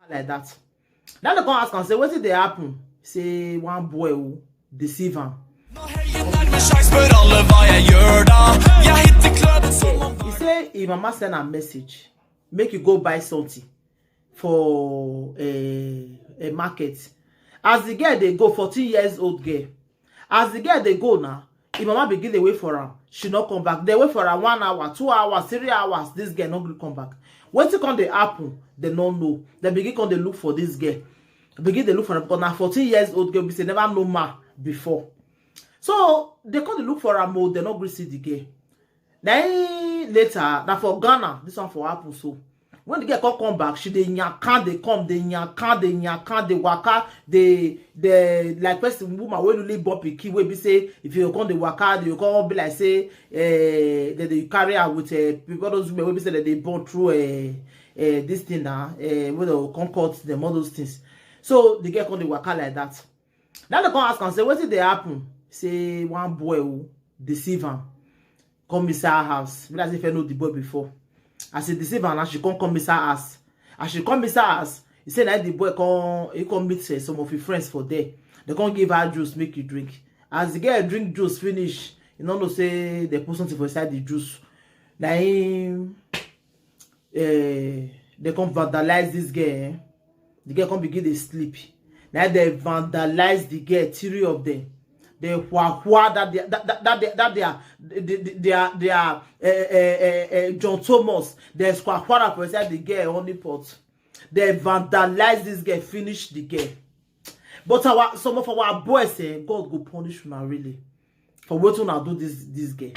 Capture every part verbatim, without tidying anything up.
Like that. Now they come ask am say wetin dey happen. Say one boy o deceive am. Nå har jeg lært meg sjakk, spør alle hva jeg gjør da. Jeg hitter klubben som om He say him mama send am message make you go buy something for a, a market. As the girl dey go, fourteen years old girl, as the girl dey go now, him mama begin dey wait for am. She no come back. They wait for am one hour, two hours, three hours. This girl no gree come back. Wetin come dey happen? They no know. They begin come dey look for this girl. Begin dey look for am because na fourteen years old girl be say never know ma before. So they come dey look for am o. They no gree see the girl. Then later, na for Ghana this one for happen. So when the girl come come back, she dey nyakan dey come, dey nyakan dey nyakan dey waka, dey dey like person woman wey newly born pikin wey be say if you come dey waka, you come be like say eh, dem dey carry her with eh, people those women wey be say dem dey born through eh, eh, this thing na eh, wey dem come cut dem, all those things. So the girl come dey waka like that. Now they come ask am say wetin dey happen. Say one boy o deceive am come inside her house. Be like say if I know the boy before. As he deceive am, now she come come inside house. As she come inside house, he say na the boy come he come meet eh, some of his friends for there. They come give her juice make you drink. As the girl drink juice finish, you no know say they put something for inside the juice. Na him eh, they come vandalize this girl. Eh? The girl come begin dey sleep. Now they vandalize the girl, three of them. They wha wha that they that that that they, that they are they they, they are they are uh, uh, uh, uh, John Thomas. They squawara for inside the girl only pot. They vandalize this girl, finish the girl. But our some of our boys say God go punish una really for wetin una do this this girl.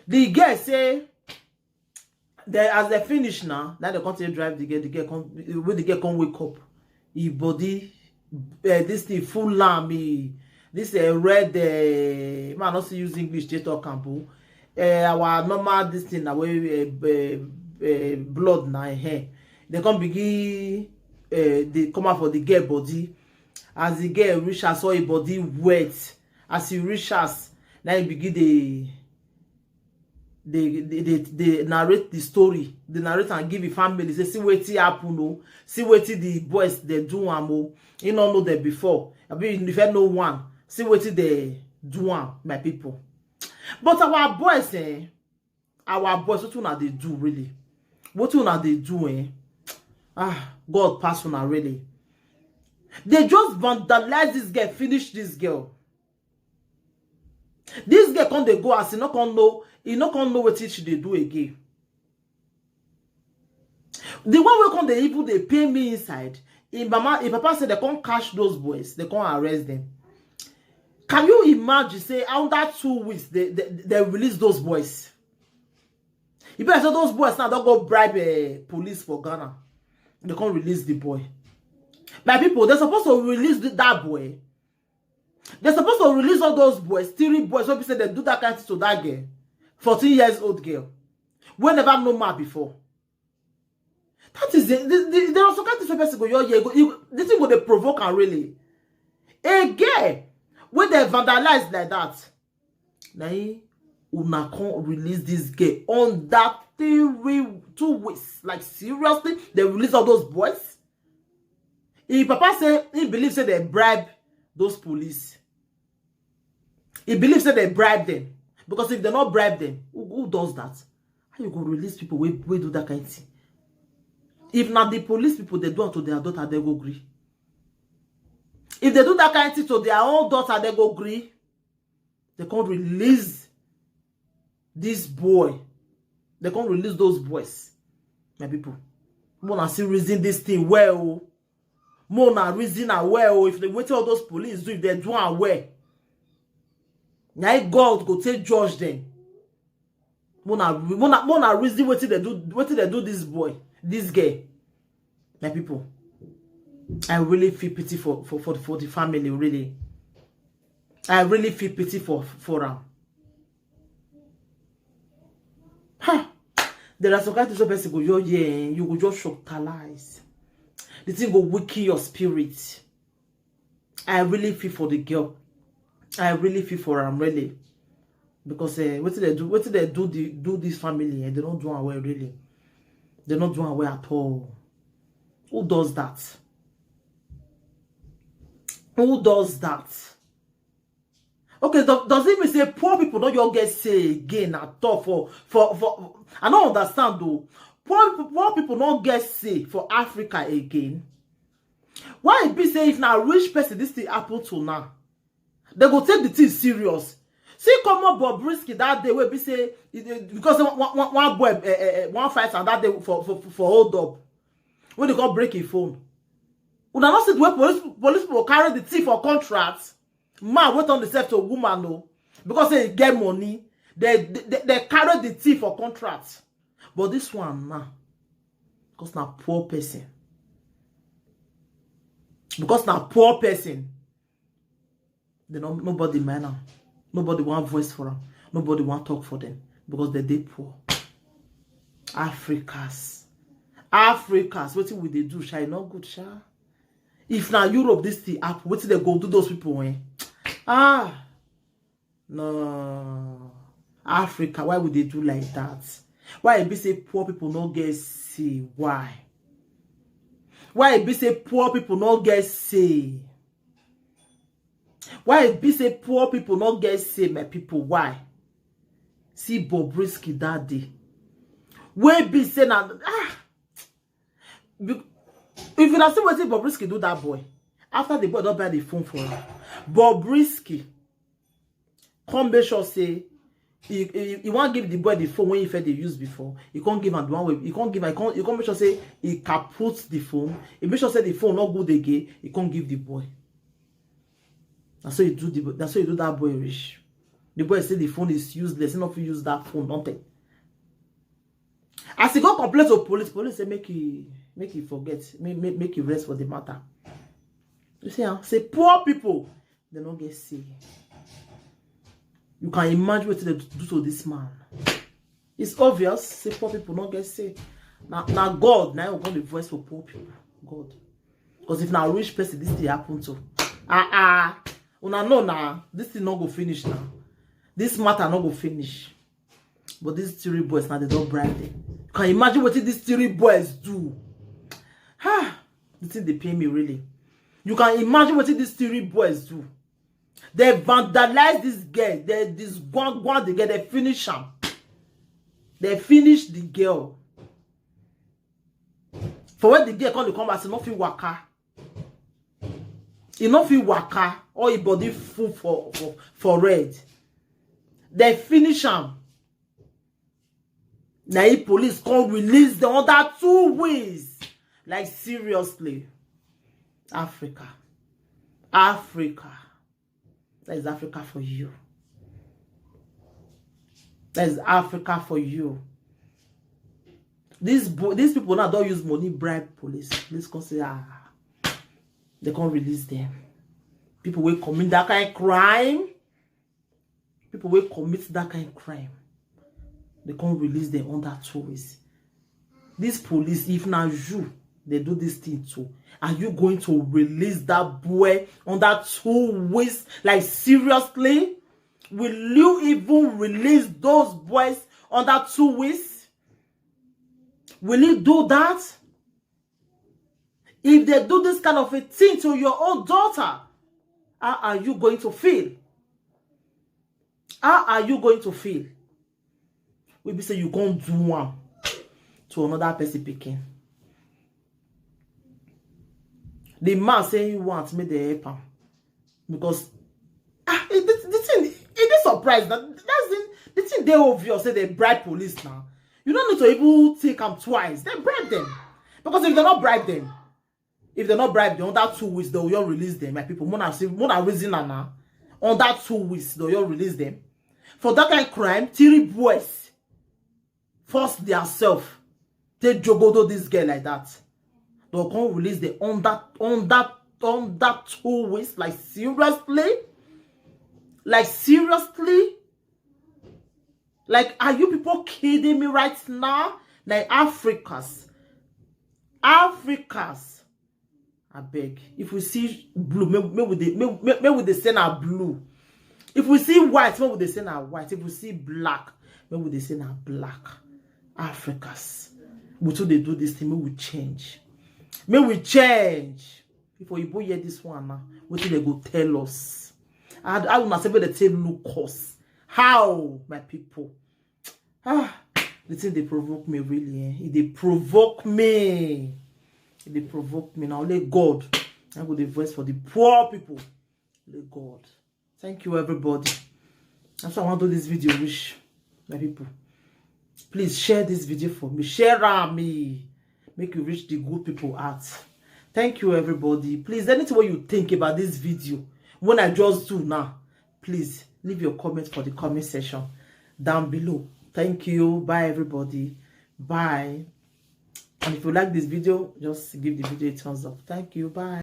The girl say they as they finish now, now they come take drive the girl, the girl come when the girl come wake up, his body uh, this thing full lamb, he, this uh, red uh, man not use English to talk am boo. Uh, our normal this thing na wey uh, uh, uh, blood na hair. They come begin uh, they come out for the girl body. As the girl reach, I saw a body wet. As he reach us, now he begin the they they they they narrate the story. They narrate and give the family say see wetin happen o, see wetin the boys dey do am o. He no know them before. I mean if I know one, see wetin they do am, my people. But our boys eh, our boys wetin una dey do really? Wetin una dey do eh? Ah, God pass una really. They just vandalize this girl, finish this girl. This girl come dey go as he no come know he no come know wetin she dey do again. The one wey come dey even dey pain me inside, him mama him papa say they come catch those boys, they come arrest them. Can you imagine say under two weeks they they, they release those boys? E be like say those boys now don go bribe uh, police for Ghana. They come release the boy. My people, they supposed to release the, that boy. They supposed to release all those boys, three boys, wey be say they do that kind thing to that girl, fourteen years old girl, wey never know man before. That is the the the, the also kind thing wey person go your year go you, the thing go dey provoke am really. A girl wey dem vandalize like that, na him una come release this girl on that three two weeks. Like seriously, they release all those boys. Him papa say he believe say they bribe those police. He believe say they bribe them because if they not bribe them, who, who does that? How you go release people wey wey do that kind thing? If na the police people they do am to their daughter, they go gree. If they do that kind thing to their own daughter, they go gree. They can't release this boy. They can't release those boys. My people, more na see reason this thing well. Oh. More na reason am well. Oh. If they wait all those police do, if they do am well, na God go take judge them. More na more na more na reason wetin they do wetin they do this boy, this girl. My people, I really feel pity for for for, for the family. Really, I really feel pity for for am. Ha! There are some kind of things wey person go your yeah, you go just shocktalize. The thing go weaken your spirit. I really feel for the girl. I really feel for am really. Because uh, what did they do? What did they do? The, do this family? Eh? They don't do am well really. They don't do am well at all. Who does that? Who does that? Okay, do, does it mean say poor people don't just get say again at all for for for? I don't understand though. Poor people, poor people don't get say for Africa again. Why it be say if na rich person this thing happen to now, they go take the thing serious. See, come up Bobrisky that day wey be say e dey, because one, one, one boy uh, uh, one fight and that day for for for hold up when they come break his phone. Una not see the way police police people carry the thief for contract. Man wait on himself to woman no, because say he get money. They they, they carry the thief for contract. But this one now, because na poor person, because na poor person, they no nobody mind am. Nobody want voice for am. Nobody want talk for them because they dey poor. Africans, Africans, wetin we dey do sha, e no good sha. If na Europe this thing happen, wetin they go do those people? Eh? Ah, no. Africa, why would they do like that? Why e be say poor people no get say? Why? Why e be say poor people no get say? Why e be say poor people no get say, my people? Why? See Bobrisky that day. Wey be say na ah, be- if you na see wetin Bobrisky do that boy, after the boy don buy the phone for him, Bobrisky come make sure say he he, he wan give the boy the phone wey he first dey use before. He come give am the one wey he come give am. He come, he come make sure say he kaput the phone. He make sure say the phone no good again. He come give the boy. Na so he do the boy. Na so he do that boy reach. The boy say the phone is useless. He no fit use that phone. Nothing. As he go complain to police, police say make he make he forget, make make, make he rest for the matter. You see, ah, say poor people, they no get say. You can imagine what they do to this man. It's obvious. Say poor people no get say. Now, now God, now you go the voice for poor people. God, because if na rich person this thing happen to, ah ah, una know now this thing no go finish now. This matter no go finish. But these three boys now they don't bribe them. You can imagine what these three boys do. Ha! The thing they pay me really. You can imagine what these three boys do. They vandalize this girl. They this one one the girl. They finish him. They finish the girl. For when the girl come, they come as no fit waka. He no fit waka. All his body full for for, for red. They finish him. Now he police come release the other two ways. Like seriously, Africa, Africa. That is Africa for you. That is Africa for you. These bo- these people now don't use money bribe police. Police come say ah, they can't release them. People will commit that kind of crime. People will commit that kind of crime. They can't release them under two ways. This police, if now you they do this thing too, are you going to release that boy under two ways? Like seriously, will you even release those boys under two ways? Will you do that? If they do this kind of a thing to your own daughter, how are you going to feel? How are you going to feel? We be say you can't do one to another person picking. The man say he wants me to help him because ah, it, the, the thing it is surprised that that's the, the thing they obvious say they bribe police now. You don't need to even take them twice. They bribe them because if they not bribe them, if they not bribe them, under two weeks they will just release them. My people, mona see, mona reason now. Under two weeks they will just release them for that kind of crime. Three boys force their self. They jogodo this girl like that. They can't release the under under under two weeks. Like seriously, like seriously, like are you people kidding me right now? Like Africans, Africans. I beg. If we see blue, may, may we dey may, may, may we dey say na blue. If we see white, may we dey say na white. If we see black, may we dey say na black. Africans, we too dey do this thing. May we change. Make we change. If Oyibo hear this one now, wetin dem go tell us? How, how una say make dem take look us? How, my people? Ah, the thing dey provoke me really. Eh? E dey provoke me. E dey provoke me. Na only God na go dey voice for the poor people. Only God. Thank you, everybody. That's why I want to do this video reach, my people. Please share this video for me. Share am, me. Make you reach the good people out. Thank you, everybody. Please, anything what you think about this video, when I just do now, please leave your comments for the comment section down below. Thank you. Bye, everybody. Bye. And if you like this video, just give the video a thumbs up. Thank you. Bye.